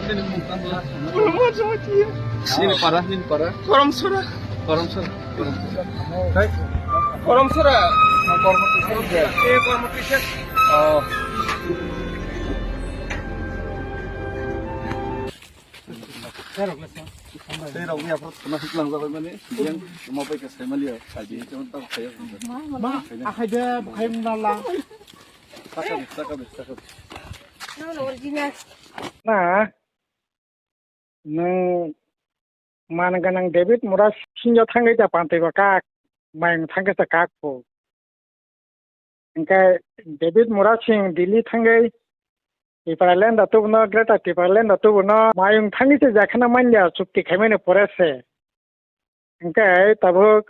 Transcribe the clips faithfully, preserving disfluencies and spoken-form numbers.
Nini para, nini para. Koromsora. Koromsora. Koromsora. Koromsora. Eh, Kormo Kisa. Oh. Tei rok ni aphuru thana hiklang jabai mani, yang ma bai ka sai mali ya, sai di, jemon tang sai ya. Ma, akhai de, bukhai mna la. Saka be, saka be, saka be. No, no, original. Na, nwng man ganang David Murasing yo thangwi da pantwi ba kak, mayung thangkhe sa kak pho. Hingke David Murasing Delhi thangwi Tipraland da tubuno, Greater Tipraland da tubuno mayung thangwi se jakhana manya chukti khaimani pore se. Hingke tabuk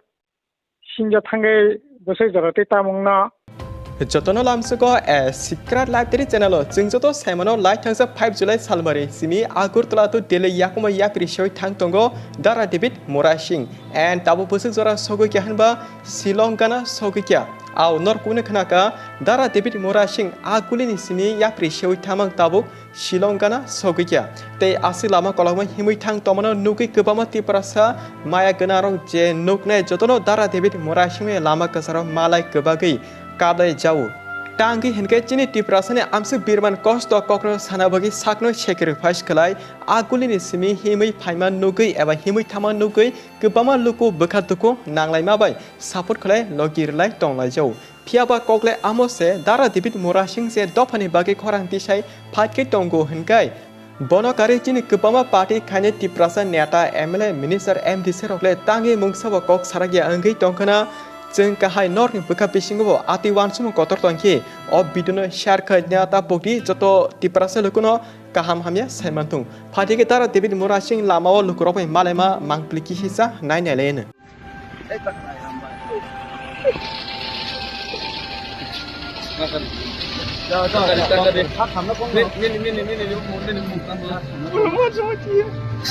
Sinjo thangwi bwswk jora twi tamungno. Jotono lamsugo a Secret Library channel o chwng joto saimano lai thangsa five July salmari simi Agartala to Delhi yakuma yapri sewi thang tongo Dara David Murasing and tabuk bwswk jora sogwi kya hinba Shillong gana sogwi kya. Au nor kune khna ka Dara David Murasing a gulini simi yapri sewi thamang tabuk Shillong gana sogwi kya. Tei aswk lama kolokma himwi thang tongmano nugwi kwbangma Tiprasa maya gwnarok je nuknai jotono Dara David Murasingni lama kwcharo malai kwbagwi kablai jao. Tangwi hinkhe chini Tiprasani amswk birman kosto kokno sana bagwi sakno sacrifice khlai a gulini simi himwi phaima nugwi eba himwi thama nugwi kwbangma luku bwkha dukhu nanglaima bai support khlai logi rwlai tonglaijao. Phiya ba kokle amo se Dara David Murasing se dophani bagwi khorang tisai phaikhe tongo hinkai. Bono kari chini kwbangma party khainai Tiprasa neta, M L A, minister, M D C rok le tangwi mungsa bo kok sarakya wngwi tongkhana. Chwng kahai norni bwkha bisingo bo atwi uansukmung kotor tongkhe o video no share khai neta pokdi joto Tiprasa lukuno kaham hamya saimanthung. Phaikhe Dara David Murasing lama o lukurok bai malaima mangpili kisi sa nai nai laino.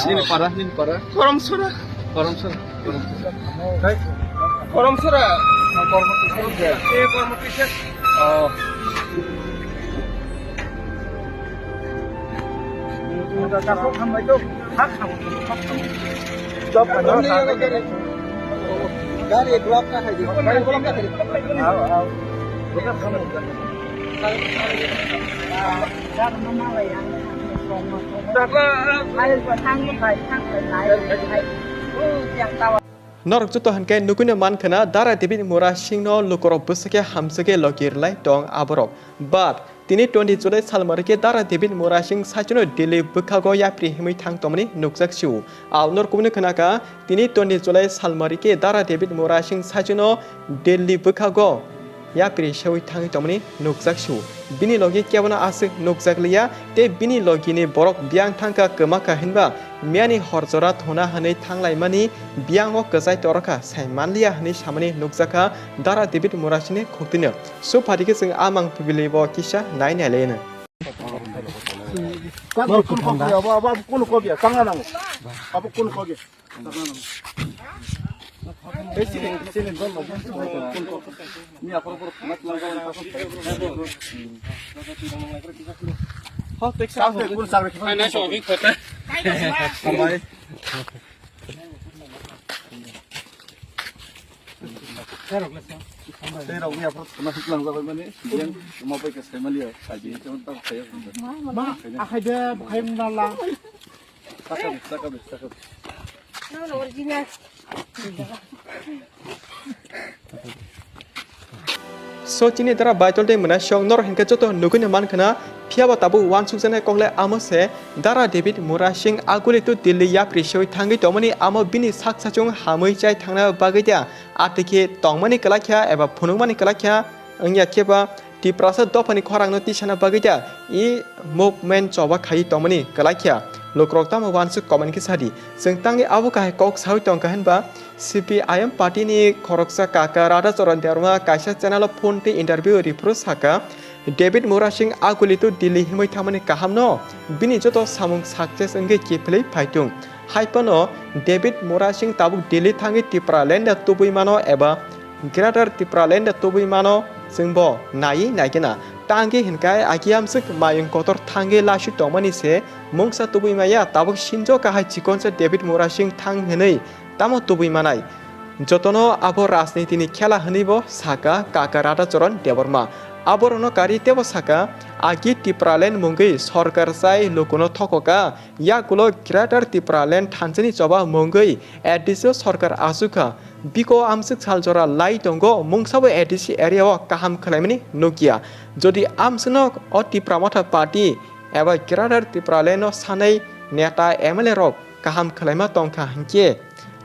Nini para, nini para. Koromsora. Koromsora. Koromsora. Eh, Kormo Kisa. Oh. Gari block ka khai di. Gari block ka khai di. Au, au. Norok joto hinkhe nugwino mankhana Dara David Murasingno lukurok bwswkhe hamjagwi logi rwlai tong aborok. But tini twenty July salmari khe Dara David Murasing saichwno Delhi bwkhago yapri himwi thang tongmani nukjak sio. Aunor kubuni khwnakha tini twenty July salmari khe Dara David Murasing saichwno Delhi bwkhago yapri sewi thangwi tongmani nukjak sio. Bini logi kebono aswk nukjak liya tei bini logini borok biyang thangkha kwmakha hinba miyani hor jora thuna hwnwi thanglaimani biyango kwchai torokha sai manliya hwnwi samani nukjakha Dara David Murasingni khuktwino. Sub phaikhe chwng a mang pibili bo kisa nai nai laino. Abo, abo, abo, kono kok ya, tangna nango. Abo kono kok ya. Tei rok ni aphuru thana hiklang jabai mani, yang ma bai ka sai mali ya, sai di, jemon tang sai ya. Ma, akhai de, bukhai mna la. Saka be, saka be, saka be. No, no, original. So chini dara baitol tei mwnasiyok norok hinkhe joto nugwino mankhana, phiyaba tabuk uansukjaknai kokle amo se Dara David Murasing aguli to Delhi yapri sewi thangwi tongmani amo bini sak sachung hamwi chai thangna bagwi da atwikhe tongmani kwlakya eba phunukmani kwlakya wngya kheba Tiprasa dophani khorangno tisana bagwi da e movement choba khai tongmani kwlakya. Lukurok tamo uansuk comment khe sadi. Chwng tangwi abo kahai kok sawi tongkha hinba C P I M party ni khoroksa kaka Radhacharan Debbarma kaisa channel o phone tei interview rwphuru saka, David Murasing aguli to Delhi himwi thangmani kaham no, bini joto samung success wngwi kiphilwi phaitung. Haiphano David Murasing tabuk Delhi thangwi Tipraland tubui mano eba Greater Tipraland tubui mano chwngbo naiwi naigena. Tangwi hinkhe agi amswk mayung kotor thangwi laiswi tongmani se mungsa tubui maya, tabuk sinjo kahai chikonsa David Murasing thang hinwi tamo tubui manai? Jotono abo rajnitini khela hinwi bo saka Kaka Radhacharan Debbarma. Aborokno kari tebo saka, agi Tipraland mungwi sorkar chai lukuno thokoka, yakulo Greater Tipraland thansani choba mungwi A D C o sorkar achukha. Biko amswk saljora lai tongo, mungsabo A D C area o kaham khwlaimani nukya. Jodi amswkno o Tipra Motha Party eba Greater Tipraland o sanai neta M L A rok kaham khwlaima tongkha hinkhe,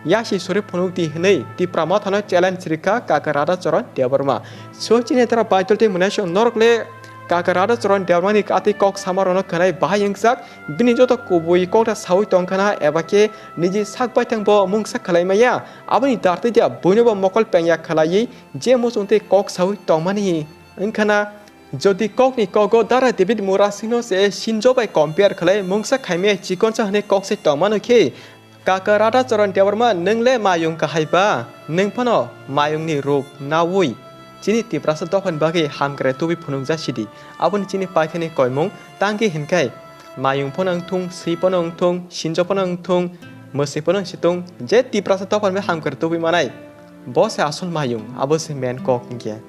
yasi suri phunukdi hinwi Tipra Mothano challenge rikha Kaka Radhacharan Debbarma. So chini tara Baitul tei Munaisong norok le Kaka Radhacharan Debbarmani atwi kok samarokno khwnai bahai wngjak, bini joto kubui kokta saui tongkhana eba khe niji sak baithang bo mungsa khwlaimaya, aboni dartwi dia buinobo mokol pengya khwlaiwi je muchungtwi kok saui tongmani wngkhana. Jodi kokni kogo Dara David Murasingno se sinjo bai compare khwlai mungsa khaimaya chikonsa hwnwi kok se tongmano khe, Kaka Radhacharan Debbarma, nwng le mayung kahai ba, nwng phano mayungni rup naui chini Tiprasa dophani bagwi hamkrai tubui phunukjak sidi. Aboni chini paikhani koimung tangwi hinkhai, mayung phano wngthung, swi phano wngthung, sinjo phano wngthung, mwswi phano wngsitung, je Tiprasa dophani bagwi hamkrai tubui manai, bo se asol mayung, abo se main kok hinkhe.